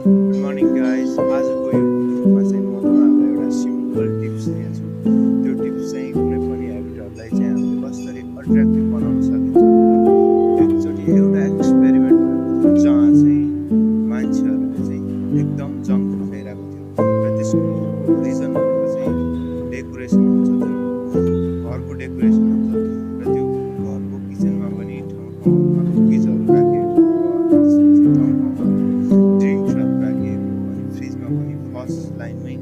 Good morning guys. आजको यो भिडियोमा चाहिँ म तपाईँहरूलाई एउटा सिम्पल टिप्स दिनेछु। त्यो टिप्स चाहिँ कुनै पनि ह्याबिटहरूलाई चाहिँ हामीले कसरी अट्र्याक्टिभ बनाउन सकिन्छ भनेर एकचोटि एउटा एक्सपेरिमेन्ट भएको थियो जहाँ चाहिँ मान्छेहरूले चाहिँ एकदम जङ्क फुड खाइरहेको थियो र त्यसको रिजन भनेको चाहिँ डेकोरेसन हुन्छ, जुन घरको डेकोरेसन हुन्छ र त्यो घरको किचनमा पनि ठाउँ ठाउँमा कुकिजहरू राखिएको अनि त्यसपछि ठाउँ ठाउँमा ड्रिङ्क्सहरू राखिएको अनि फ्रिजमा पनि फर्स्ट लाइनमै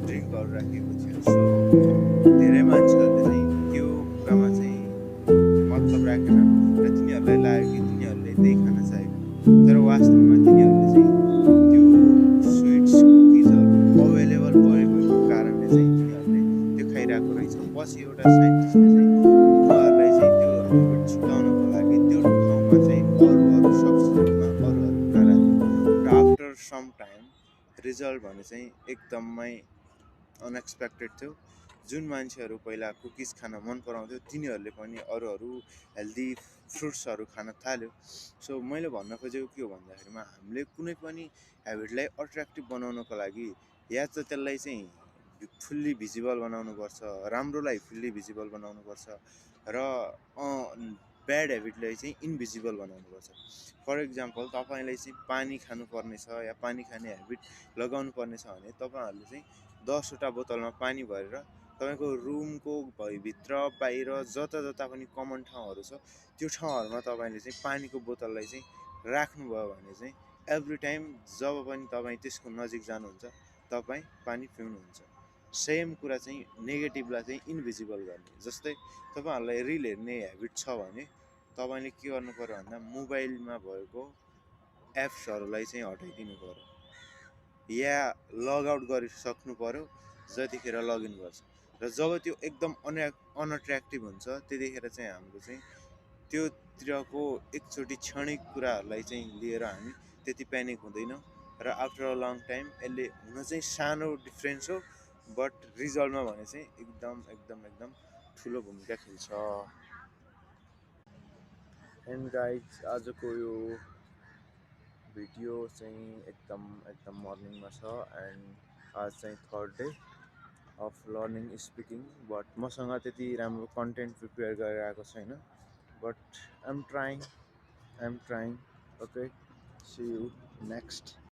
ड्रिङ्कहरू राखिएको थियो। सो धेरै मान्छेहरूले चाहिँ त्यो कुरामा चाहिँ मतलब राखेन र तिनीहरूलाई लाग्यो कि तिनीहरूले त्यही खान चाहेको, तर वास्तवमा तिनीहरूले चाहिँ त्यो स्विट्स कुकिजहरू अभाइलेबल भएको कारणले चाहिँ तिनीहरूले त्यो खाइरहेको रहेछ। पछि एउटा साइन्टिस्टले चाहिँ उहाँहरूलाई चाहिँ त्यो ह्याबिट छुटाउनको लागि त्यो ठाउँमा चाहिँ अरू सब्स्टिट्युटमा अरू कुरा राख्यो र आफ्टर सम टाइम रिजल्ट भने चाहिँ एकदमै अनएक्सपेक्टेड थियो। जुन मान्छेहरू पहिला कुकिज खान मन पराउँथ्यो तिनीहरूले पनि अरू हेल्दी फ्रुट्सहरू खान थाल्यो। सो मैले भन्न खोजेको के हो भन्दाखेरिमा हामीले कुनै पनि ह्याबिटलाई अट्र्याक्टिभ बनाउनको लागि या त त्यसलाई चाहिँ फुल्ली भिजिबल बनाउनुपर्छ, राम्रोलाई फुल्ली भिजिबल बनाउनुपर्छ र ब्याड ह्याबिटलाई चाहिँ इन्भिजिबल बनाउनुपर्छ। फर इक्जाम्पल तपाईँले चाहिँ पानी खानुपर्ने छ या पानी खाने ह्याबिट लगाउनु पर्ने छ भने तपाईँहरूले चाहिँ 10वटा बोतलमा पानी भरेर तपाईँको रुमको भित्र बाहिर जता जता पनि कमन ठाउँहरू छ त्यो ठाउँहरूमा तपाईँले चाहिँ पानीको बोतललाई चाहिँ राख्नुभयो भने चाहिँ एभ्री टाइम जब पनि तपाईँ त्यसको नजिक जानुहुन्छ तपाईँ पानी पिउनुहुन्छ। सेम कुरा चाहिँ नेगेटिभलाई चाहिँ इन्भिजिबल गर्ने। जस्तै तपाईँहरूलाई रिल हेर्ने ह्याबिट छ भने तपाईँले के गर्नु पर्यो भन्दा मोबाइलमा भएको एप्सहरूलाई चाहिँ हटाइदिनु पर्यो या लगआउट गरिसक्नु पर्यो जतिखेर लगइन गर्छ। र जब त्यो एकदम अनअट्र्याक्टिभ हुन्छ त्यतिखेर चाहिँ हाम्रो चाहिँ त्योतिरको एकचोटि क्षणिक कुराहरूलाई चाहिँ लिएर हामी त्यति प्यानिक हुँदैनौँ र आफ्टर अ लङ टाइम यसले हुन चाहिँ सानो डिफ्रेन्स हो बट रिजल्टमा भने चाहिँ एकदम एकदम एकदम ठुलो भूमिका खेल्छ। एन्ड गाइज आजको यो भिडियो चाहिँ एकदम मर्निङमा छ एन्ड आज चाहिँ third day of learning speaking but मसँग त्यति राम्रो कन्टेन्ट प्रिपेयर गरेर आएको छैन but I'm trying okay see you next.